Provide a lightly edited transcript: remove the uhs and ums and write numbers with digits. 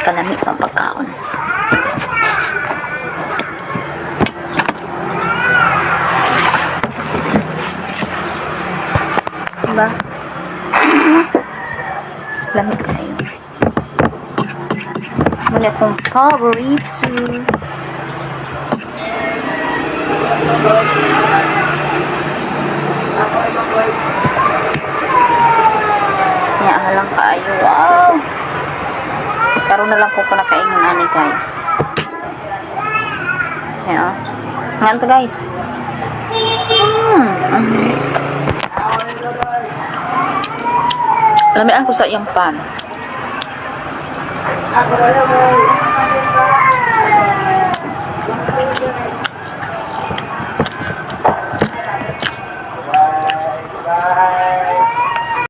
Kalami sa pagkaon. Diba? Lamig kayo. Muna akong paborito. Ya, halang kaayo. Wow! Karon na lang ko ko nakaingon ani, guys. Ya. Ngan to, guys. Lamian ko sa iyang pan.